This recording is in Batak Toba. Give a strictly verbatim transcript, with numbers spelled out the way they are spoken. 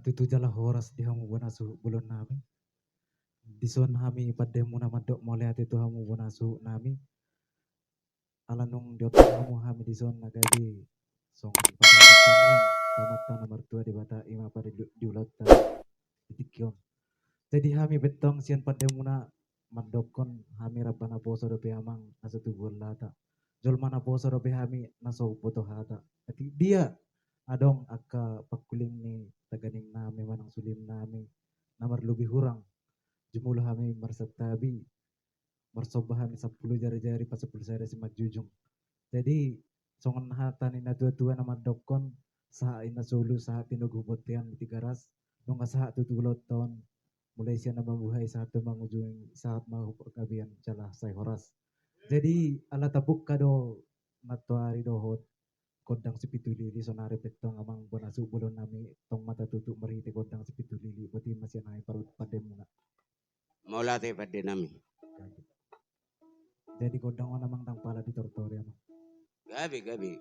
Tutu jala horas di hamu bona suhut bolon nami. Dison hami pandemuna mandok mauliate tu hamu bona suhut nami. Ala nunga diontang hamu hami dison na gabe songon pangalaman tangiang tu Amanta na martua Debata, i ma padilu-, di ulaonta di tingki on. Jadi hami pe tong sian pandemuna mandokkon, hami rap na poso dope amang na so tubuhon lata. Jolma na poso dope hami na so umboto hata. Atik dia adong angka pangkuling ni taganing nami manang sulim nami na marlobi hurang, jumolo hami marsantabi, marsomba hami sampulu jari-jari, pasampulu sada simanjujung. Jadi songon hata ni natua-tua na mandokkon, sahat inna solu, sahat tinogu bontean di Tigaras, nunga sahat tutu ulaonta on, mulai sian na mambuhai sahat tu mangujungi, sahat ma hu panggabean jala sai horas. Jadi ala tabungka do nantoari dohot gondang sipitu lili, saonari pe tong amang bona suhut bolon nami, tong ma tatutup marhite gondang sipitu lili, boti ma sian hami parut pandemuna. Mauliate pande nami. Jadi gondang on amang ndang pala ditortori amang. Gabe, gabe.